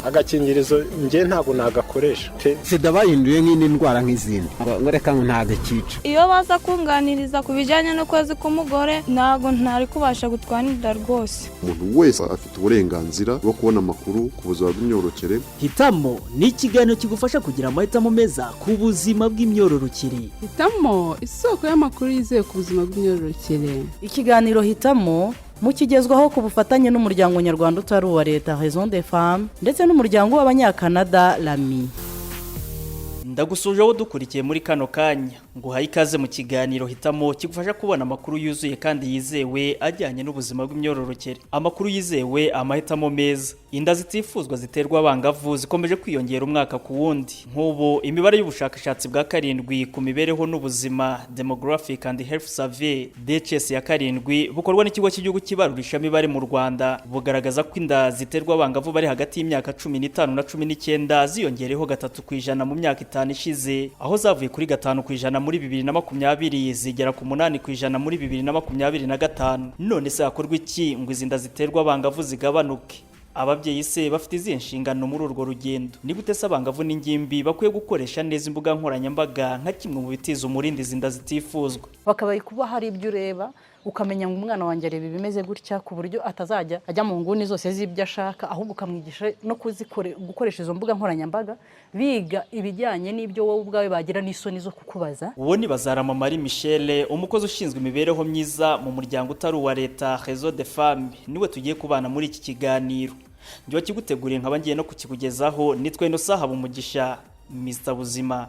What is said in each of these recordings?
Agakingirizo njye ntabwo nagakoresha pe. Sida bahinduye nk'indi ndwara nk'izindi, ngo reka ngo ntabwo ikica. Iyo baza kunganiriza ku bijyanye n'ukwezi k'umugore, ntabwo ntari kubasha gutwara inda rwose. Umuntu wese afite uburenganzira bwo kubona amakuru ku buzima bw'imyororokere. Hitamo ni ikiganiro kigufasha kugira amahitamo meza ku buzima bw'imyororokere. Hitamo, isoko y'amakuru yizewe ku buzima bw'imyororokere. Ikiganiro Hitamo mukigezwaho ku bufatanye n'umuryango nyarwanda utari uwa leta, Réseau des Femmes, ndetse n'umuryango w'Abanyakanada, RAMI. Ndagusuje wowe dukurikiye muri kano kanya, nguhaye ikaze mu kiganiro Hitamo kigufasha kubona amakuru yuzuye kandi yizewe ajyanye n'ubuzima bw'imyororokere. Amakuru yizewe, amahitamo meza. Inda zitifuzwa ziterwa abangavu zikomeje kwiyongera umwaka ku wundi. Nk'ubu imibare y'ubushakashatsi bwa karindwi ku mibereho n'ubuzima, Demographic and Health Survey, DHS ya karindwi, bukorwa n'Ikigo cy'Igihugu cy'Ibarurishamibare mu Rwanda, bugaragaza ko inda ziterwa abangavu bari hagati y'imyaka 15 na 19 ziyongereho 3% mu myaka 5 ishize, aho zavuye kuri 5% muri 2020 zigera ku 8% muri 2025. None se hakorwa iki ngo izi nda ziterwa abangavu zigabanuke? Ababyeyi se bafite izihe nshingano muri urwo rugendo? Ni gute se abangavu n'ingimbi bakwiye gukoresha neza imbuga nkoranyambaga nka kimwe mu bitiza umurindi izi nda zitifuzwa? Bakabaye kuba hari ibyo ureba ukamenya ngo umwana wanjye areba ibimeze gutya, ku buryo atazajya ajya mu nguni zose z'ibyo ashaka, ahubwo ukamwigisha no gukoresha izo mbuga nkoranyambaga, biga ibijyanye n'ibyo wowe ubwawe bagira n'isoni zo kukubaza. Uwo ni Bazarama Marie Michele, umukozi ushinzwe imibereho myiza mu muryango utari uwa leta, Réseau des Femmes. Niwe tugiye kubana muri iki kiganiro. Njye wakiguteguriye nkaba ngiye no kukikugezaho nitwe Innocent Habumugisha, Mr Buzima.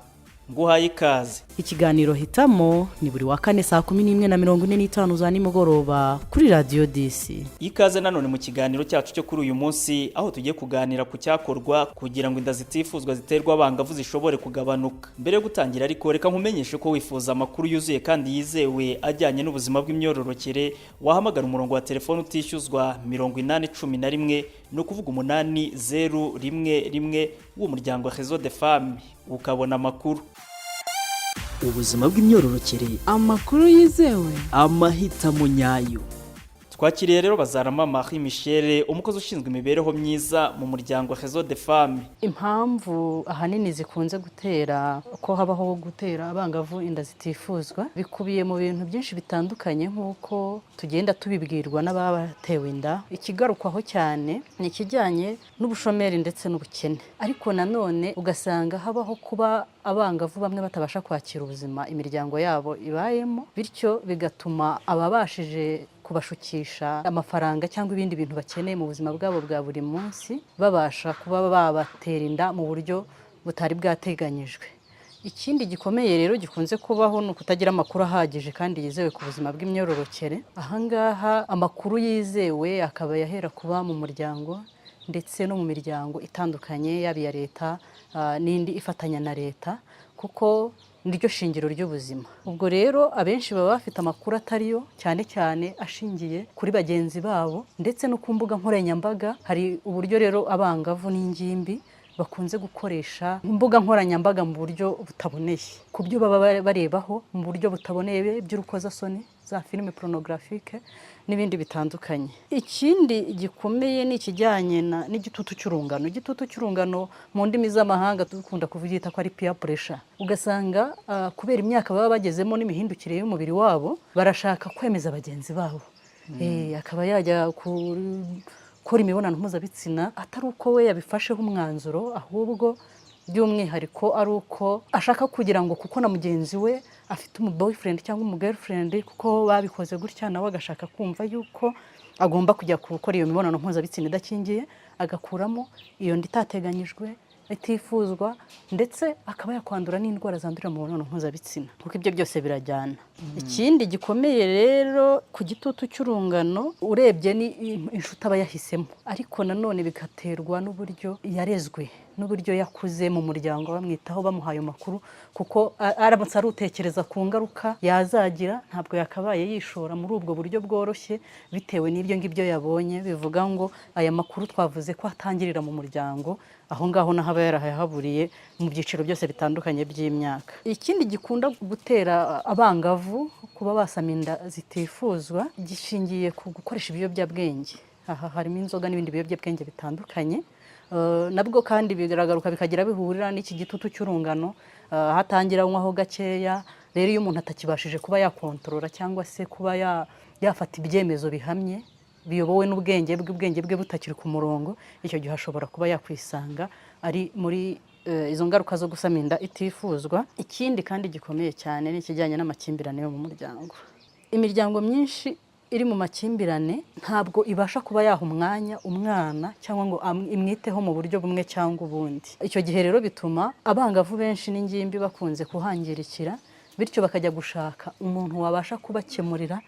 Nguhaye ikaze. Ikiganiro Hitamo ni buri wa kane saa 11:45 za nimugoroba kuri Radiyo 10. Ikaze nanone mu kiganiro cyacu cyo kuri uyu munsi, aho tugiye kuganira ku cyakorwa kugira ngo inda zitifuzwa ziterwa abangavu zishobore kugabanuka. Mbere yo gutangira ariko, reka nkumenyeshe ko wifuza amakuru yuzuye kandi yizewe ajyanye n'ubuzima bw'imyororokere, wahamagara umurongo wa telefone utishyuzwa 8011, ni ukuvuga 8011, w'umuryango Réseau des Femmes, ukabona amakuru. Ubuzima bw'imyororokere. Amakuru yizewe. Amahitamo nyayo. Twakiriye rero Bazarama Marie Michele, umukozi ushinzwe imibereho myiza mu muryango Réseau des Femmes. Impamvu ahanini zikunze gutera ko habaho gutera abangavu inda zitifuzwa bikubiye mu bintu byinshi bitandukanye, nk'uko tugenda tubibwirwa n'abatewe inda. Ikigarukwaho cyane ni ikijyanye n'ubushomeri ndetse n'ubukene, ariko nanone ugasanga habaho kuba abangavu bamwe batabasha kwakira ubuzima imiryango yabo ibayemo, bityo bigatuma ababashije kubashukisha amafaranga cyangwa ibindi bintu bakeneye mu buzima bwabo bwa buri munsi babasha kuba babatera inda mu buryo butari bwateganyijwe. Ikindi gikomeye rero gikunze kubaho ni ukutagira amakuru ahagije kandi yizewe ku buzima bw'imyororokere. Ahangaha amakuru yizewe akaba yahera kuba mu muryango ndetse no mu miryango itandukanye, yaba iya leta n'indi ifatanya na leta, kuko niryo shingiro ry'ubuzima. Ubwo rero abenshi baba bafite amakuru atariyo, cyane cyane ashingiye kuri bagenzi babo ndetse no ku mbuga nkoranyambaga. Hari uburyo rero abangavu n'ingimbi bakunze gukoresha imbuga nkoranyambaga mu buryo butaboneye, ku byo baba barebaho mu buryo butaboneye by'urukozasoni, za filime pornographique n'ibindi bitandukanye. Ikindi gikomeye ni ikijyanye n'igitutu cy'urungano. Igitutu cy'urungano mu ndimi z'amahanga dukunda kuvyita ko ari peer pressure. Ugasanga kubera imyaka baba bagezemo n'imihindukire y'umubiri wabo, barashaka kwemeza bagenzi babo, akaba yajya gukora imibonano mpuzabitsina atari uko we yabifasheho umwanzuro, ahubwo by'umwihariko ari uko ashaka kugira ngo kuko na mugenzi we afite umu boyfriend cyangwa umu girlfriend, kuko babikoze gutya, nawe agashaka kumva yuko agomba kujya gukora iyo mibonano mpuzabitsina idakingiye, agakuramo iyo nda itateganyijwe, itifuzwa, ndetse akaba yakwandura n'indwara zandurira mu mibonano mpuzabitsina, kuko ibyo byose birajyana. Ikindi gikomeye rero ku gitutu cy'urungano, urebye ni inshuti aba yahisemo, ariko nanone bigaterwa n'uburyo yarezwe n'uburyo yakuze mu muryango bamwitaho, bamuhaye amakuru, kuko aramutse arutekereza ku ngaruka yazagira, ntabwo yakabaye yishora muri ubwo buryo bworoshye bitewe n'ibyo ngibyo yabonye. Bivuga ngo aya makuru twavuze ko atangirira mu muryango, aho ngaho naho aba yarayahaburiye mu byiciro byose bitandukanye by'imyaka. Ikindi gikunda gutera abangavu kuba basama inda zitifuzwa gishingiye ku gukoresha ibiyobyabwenge. Aha harimo inzoga n'ibindi biyobyabwenge bitandukanye. Nabwo kandi bigaragaruka bikagira bihurira n'iki gitutu cy'urungano, hatangira anywaho gakeya. Rero iyo umuntu atakibashije kuba yakontorora cyangwa se kuba yafata ibyemezo bihamye biyobowe n'ubwenge bwe, ubwenge bwe butakiri ku murongo, icyo gihe ashobora kuba yakwisanga ari muri izo ngaruka zo gusama inda itifuzwa. Ikindi kandi gikomeye cyane ni ikijyanye n'amakimbirane yo mu muryango. Imiryango myinshi iri mu makimbirane ntabwo ibasha kuba yaha umwanya umwana cyangwa ngo imwiteho mu buryo bumwe cyangwa ubundi. Icyo gihe rero bituma abangavu benshi n'ingimbi bakunze kuhangirikira, bityo bakajya gushaka umuntu wabasha kubakemurira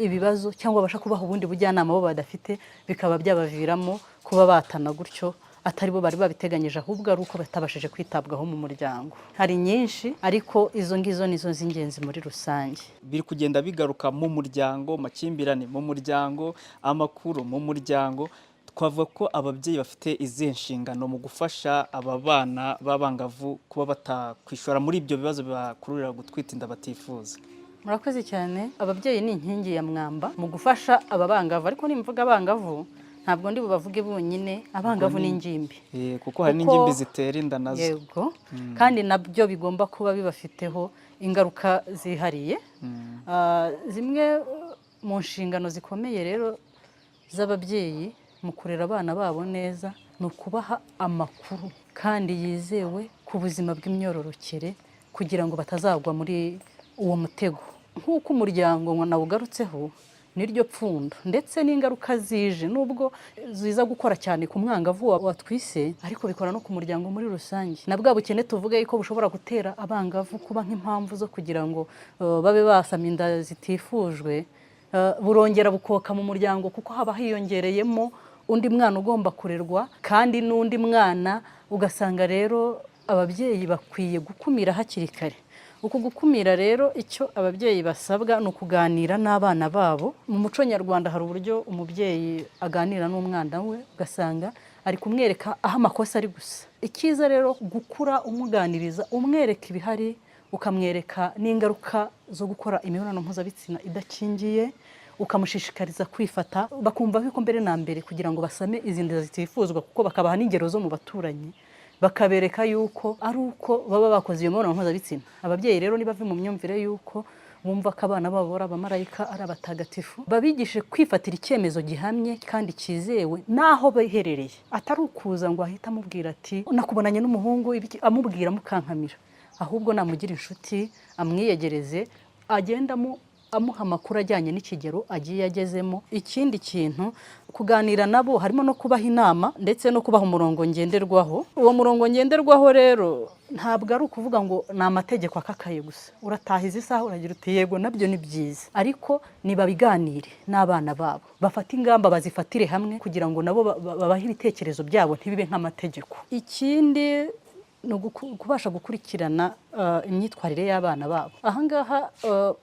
ibibazo cyangwa babasha kubaha ubundi bujyanama bo badafite, bikaba byabaviramo kuba batana gutyo atari bo bari babiteganyije, ahubwo ari uko batabashije kwitabwaho mu muryango. Hari nyinshi, ariko izo ngizo nizo z'ingenzi muri rusange. Biri kugenda bigaruka mu muryango, makimbirane mu muryango, amakuru mu muryango. Twavuga ko ababyeyi bafite izihe nshingano mu gufasha aba bana b'abangavu kuba batakwishora muri ibyo bibazo bibakururira gutwita inda batifuza? Murakoze cyane. Ababyeyi ni inkingi ya mwamba mu gufasha aba bangavu, ariko nimvuga abangavu ntabwo ndi bubavuge bonyine, abangavu n'ingimbi. Kuko hari n'ingimbi zitera inda nazo. Yego, kandi nabyo bigomba kuba bibafiteho ingaruka zihariye. Zimwe mu nshingano zikomeye rero z'ababyeyi mu kurera abana babo neza ni ukubaha amakuru kandi yizewe ku buzima bw'imyororokere, kugira ngo batazagwa muri uwo mutego. Nk'uko umuryango ngo nawugarutseho niryo pfundo, ndetse n'ingaruka zije nubwo ziza gukora cyane ku mwangavu watwise, ariko bikora no ku muryango muri rusange. Na bwa bukene tuvuge yuko bushobora gutera abangavu kuba nk'impamvu zo kugira ngo babe basama inda zitifujwe, burongera bukoka mu muryango, kuko haba hiyongereyemo undi mwana ugomba kurerwa kandi n'undi mwana. Ugasanga rero ababyeyi bakwiye gukumira hakiri kare. Uku gukumira rero, icyo ababyeyi basabwa ni ukuganira n'abana babo. Mu muco nyarwanda hari uburyo umubyeyi aganira n'umwana we, ugasanga ari kumwereka aho amakosa ari gusa. Icyiza rero gukura umuganiriza, umwereka ibihari, ukamwereka n'ingaruka zo gukora imibonano mpuzabitsina idakingiye, ukamushishikariza kwifata, bakumva ko mbere na mbere kugira ngo basame izi nda zitifuzwa, kuko bakabaha n'ingero zo mu baturanyi, bakabereka yuko ari uko baba bakoze iyo mibonano mpuzabitsina. Ababyeyi rero nibave mu myumvire yuko bumva ko abana babo ari abamarayika, ari abatagatifu, babigishe kwifatira icyemezo gihamye kandi cyizewe n'aho biherereye, atari ukuza ngo ahite amubwira ati nakubonanye n'umuhungu, amubwira amukankamira, ahubwo namugira inshuti, amwiyegereze, agenda amuha amakuru ajyanye n'ikigero agiye agezemo. Ikindi kintu, kuganira nabo harimo no kubaha inama ndetse no kubaha umurongo ngenderwaho. Uwo murongo ngenderwaho rero ntabwo ari ukuvuga ngo ni amategeko akakaye gusa, urataha izi saha, uragira uti yego, nabyo ni byiza, ariko nibabiganire n'abana babo, bafate ingamba, bazifatire hamwe kugira ngo nabo babahe ibitekerezo byabo, ntibibe nk'amategeko. Ikindi ni kubasha gukurikirana imyitwarire y'abana babo. Ahangaha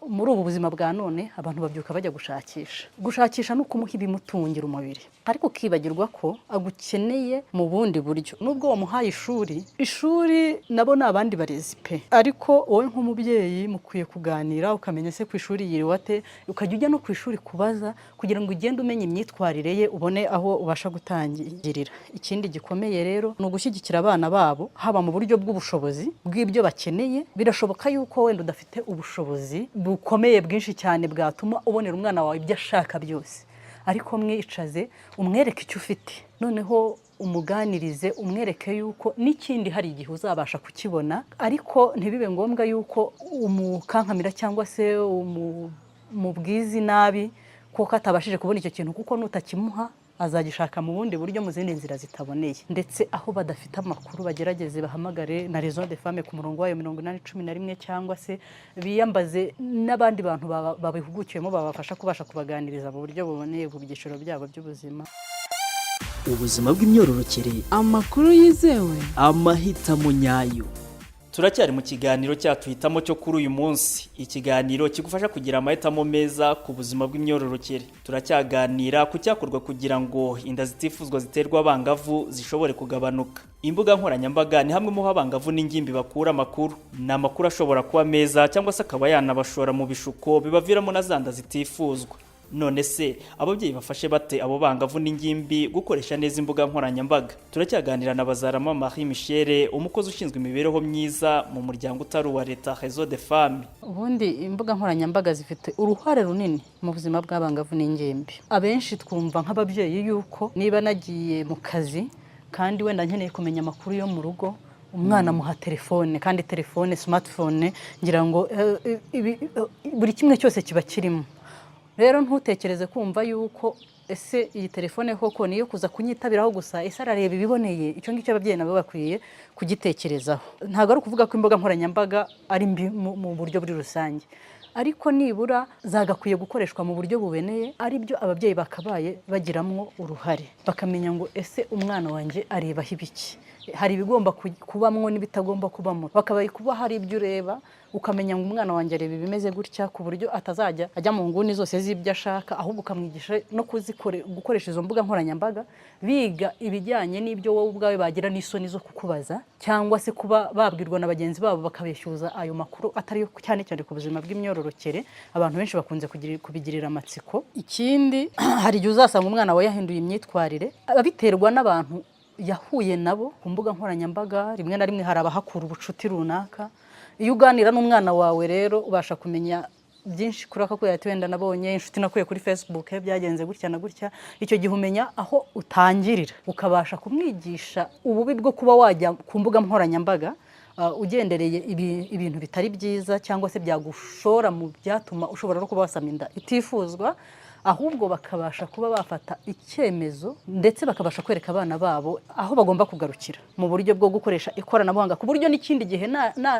muri ubu buzima bwa none abantu babyuka bajya gushakisha. Gushakisha ni ukumuha ibimutungira umubiri, ariko ukibagirwa ko agukeneye mu bundi buryo. Nubwo wamuhaye ishuri, ishuri nabo ni abandi barezi pe, ariko wowe nk'umubyeyi mukwiye kuganira, ukamenya se ku ishuri yiriwe ate, ukajya ujya no ku ishuri kubaza kugira ngo ugende umenya imyitwarire ye, ubone aho ubasha gutangirira. Ikindi gikomeye rero ni ugushyigikira abana babo, haba mu buryo bw'ubushobozi bw'ibyo bakeneye. Birashoboka yuko wenda udafite ubushobozi bukomeye bwinshi cyane bwatuma ubonera umwana wawe ibyo ashaka byose, ariko mwicaze umwereke icyo ufite, noneho umuganirize, umwereke yuko n'ikindi hari igihe uzabasha kukibona, ariko ntibibe ngombwa yuko umukankamira cyangwa se umubwiza inabi kuko atabashije kubona icyo kintu, kuko nutakimuha azagishaka mu bundi buryo, mu zindi nzira zitaboneye. Ndetse aho badafite amakuru bagerageze bahamagare na Raison de Femme ku murongo wayo 8011, cyangwa se biyambaze n'abandi bantu babihugukiyemo babafasha kubasha kubaganiriza mu buryo buboneye ku byiciro byabo by'ubuzima. Ubuzima bw'imyororokere, amakuru yizewe, amahitamo nyayo. Turacyari mu kiganiro cyacu Hitamo cyo kuri uyu munsi, ikiganiro kigufasha kugira amahitamo meza ku buzima bw'imyororokere. Turacyaganira ku cyakorwa kugira ngo inda zitifuzwa ziterwa abangavu zishobore kugabanuka. Imbuga nkoranyambaga ni hamwe mu ho abangavu n'ingimbi bakura amakuru. Ni amakuru ashobora kuba meza cyangwa se akaba yanabashora mu bishuko bibaviramo na za nda zitifuzwa. None se ababyeyi bafashe bate abo bangavu n'ingimbi gukoresha neza imbuga nkoranyambaga? Turacyaganira na Bazarama Marie Michelle, umukozi ushinzwe imibereho myiza mu muryango utari uwa leta Réseau des Femmes. Ubundi imbuga nkoranyambaga zifite uruhare runini mu buzima bw'abangavu n'ingimbi. Abenshi twumva nk'ababyeyi yuko niba nagiye mu kazi kandi wenda nkeneye kumenya amakuru yo mu rugo, umwana amuha telefone, kandi telefone smartphone ngira ngo buri kimwe cyose kiba kirimo. Rero ntutekereze kumva yuko ese iyi telefone koko niyo kuza kunyitabiraho gusa, ese arareba ibiboneye? Icyo ngicyo ababyeyi nabo bakwiye kugitekerezaho. Ntabwo ari ukuvuga ko imbuga nkoranyambaga ari mbi mu buryo muri rusange, ariko nibura zagakwiye gukoreshwa mu buryo buboneye, ari byo ababyeyi bakabaye bagiramwo uruhare, bakamenya ngo ese umwana wanjye arebaho ibiki, hari ibigomba kubamwo n'ibitagomba kubamo. Bakabaye kuba hari ibyo ureba ukamenya ngo umwana wanjye areba ibimeze gutya, ku buryo atazajya ajya mu nguni zose z'ibyo ashaka, ahubwo ukamwigisha no gukoresha izo mbuga nkoranyambaga, biga ibijyanye n'ibyo wowe ubwawe bagira n'isoni zo kukubaza, cyangwa se kuba babwirwa na bagenzi babo bakabeshyuza ayo makuru atari yo, cyane cyane ku buzima bw'imyororokere. Abantu benshi bakunze kubigirira amatsiko. Ikindi, hari igihe uzasanga umwana wawe yahinduye imyitwarire abiterwa n'abantu yahuye nabo ku mbuga nkoranyambaga. Rimwe na rimwe hari abahakura ubucuti runaka. Iyo uganira n'umwana wawe rero, ubasha kumenya byinshi kuri aka ati wenda nabonye inshuti nakuye kuri Facebook, byagenze gutya na gutya. Icyo gihe umenya aho utangirira, ukabasha kumwigisha ububi bwo kuba wajya ku mbuga nkoranyambaga ugendereye ibintu bitari byiza, cyangwa se byagushora mu byatuma ushobora no kuba wasama inda itifuzwa. Ahubwo bakabasha kuba bafata icyemezo, ndetse bakabasha kwereka abana babo aho bagomba kugarukira mu buryo bwo gukoresha ikoranabuhanga, ku buryo n'ikindi gihe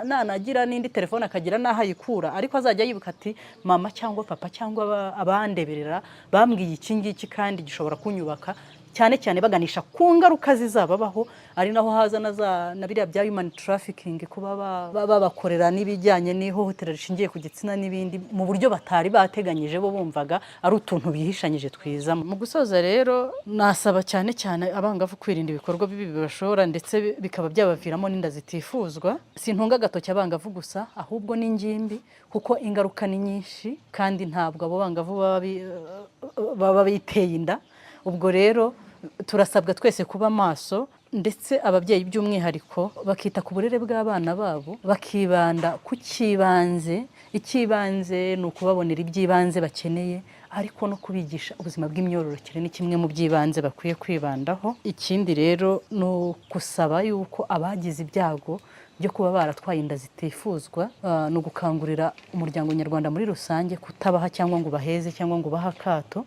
nanagira n'indi telefone, akagira n'aho ayikura, ariko azajya yibuka ati mama cyangwa papa cyangwa abandeberera bambwiye iki ngiki kandi gishobora kunyubaka, cyane cyane baganisha ku ngaruka zizababaho, ari naho haza na biriya bya human trafficking, kuba babakorera n'ibijyanye n'ihohotera rishingiye ku gitsina n'ibindi mu buryo batari bateganyije, bo bumvaga ari utuntu bihishanyije twiza. Mu gusoza rero, nasaba cyane cyane abangavu kwirinda ibikorwa bibi bibashora ndetse bikaba byabaviramo n'inda zitifuzwa. Sintunga agatoki abangavu gusa, ahubwo n'ingimbi, kuko ingaruka ni nyinshi, kandi ntabwo abo bangavu baba biteye inda. Ubwo rero turasabwa twese kuba maso, ndetse ababyeyi by'umwihariko bakita ku burere bw'abana babo, bakibanda ku cy'ibanze. Icy'ibanze ni ukubabonera iby'ibanze bakeneye, ariko no kubigisha ubuzima bw'imyororokere ni kimwe mu by'ibanze bakwiye kwibandaho. Ikindi rero ni ugusaba yuko abagize ibyago byo kuba baratwaye inda zitifuzwa, ni ugukangurira umuryango nyarwanda muri rusange kutabaha cyangwa ngo baheze cyangwa ngo bahe akato,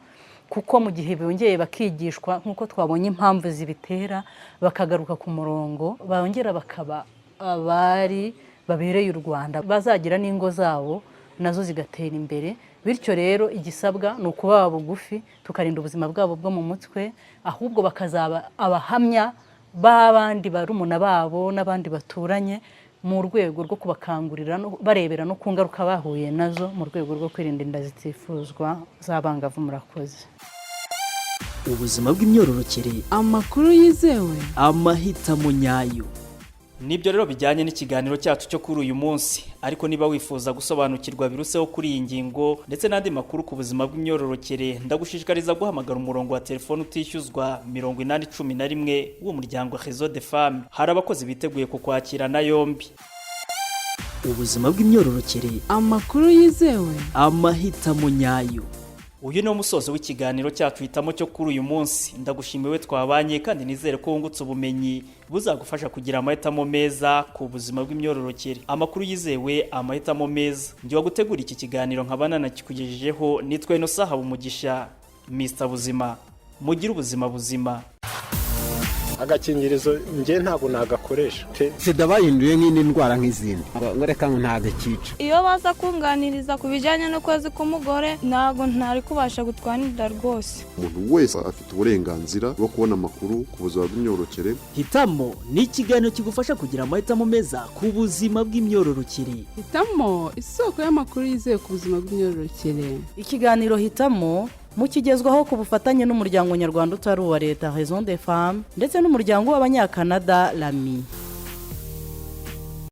kuko mu gihe bongeye bakigishwa nk'uko twabonye impamvu zibitera, bakagaruka ku murongo, bongera bakaba abari babereye u Rwanda, bazagira n'ingo zabo nazo zigatera imbere. Bityo rero igisabwa ni ukubaba bugufi, tukarinda ubuzima bwabo bwo mu mutwe, ahubwo bakazaba abahamya b'abandi barumuna babo n'abandi baturanye, mu rwego rwo kubakangurira no barebera no ku ngaruka bahuye nazo, mu rwego rwo kwirinda inda zitifuzwa z'abangavu. Murakoze. Ubuzima bw'imyororokere. Amakuru yizewe. Amahitamo nyayo. Nibyo rero bijyanye n'ikiganiro cyacu cyo kuri uyu munsi. Ariko niba wifuza gusobanukirwa biruseho kuri iyi ngingo ndetse n'andi makuru ku buzima bw'imyororokere, ndagushishikariza guhamagara umurongo wa telefone utishyuzwa 8011 w'umuryango Réseau des Femmes. Hari abakozi biteguye kukwakirana yombi. Ubuzima bw'imyororokere. Amakuru yizewe. Amahitamo nyayo. Uyu ni umusozo w'ikiganiro cyacu Hitamo cyo kuri uyu munsi. Ndagushimiwe twabanye, kandi nizere ko wungutse ubumenyi buzagufasha kugira amahitamo meza ku buzima bw'imyororokere. Amakuru yizewe, amahitamo meza. Njye wagutegura iki kiganiro nkaba nanakikugejejeho nitwa Innocent Habumugisha, Mr Buzima. Mugire ubuzima buzima. Agakingirizo njye ntabwo nagakoresha pe. Sida bahinduye nk'indi ndwara nk'izindi, ngo reka ngo ntabwo ikica. Iyo baza kunganiriza ku bijyanye n'ukwezi k'umugore, ntabwo ntari kubasha gutwara inda rwose. Umuntu wese afite uburenganzira bwo kubona amakuru ku buzima bw'imyororokere. Hitamo ni ikiganiro kigufasha kugira amahitamo meza ku buzima bw'imyororokere. Hitamo, isoko y'amakuru yizewe ku buzima bw'imyororokere. Ikiganiro Hitamo mukigezwaho ku bufatanye n'umuryango nyarwanda utari uwa leta Raison des Femmes, ndetse n'umuryango w'Abanyakanada Lami.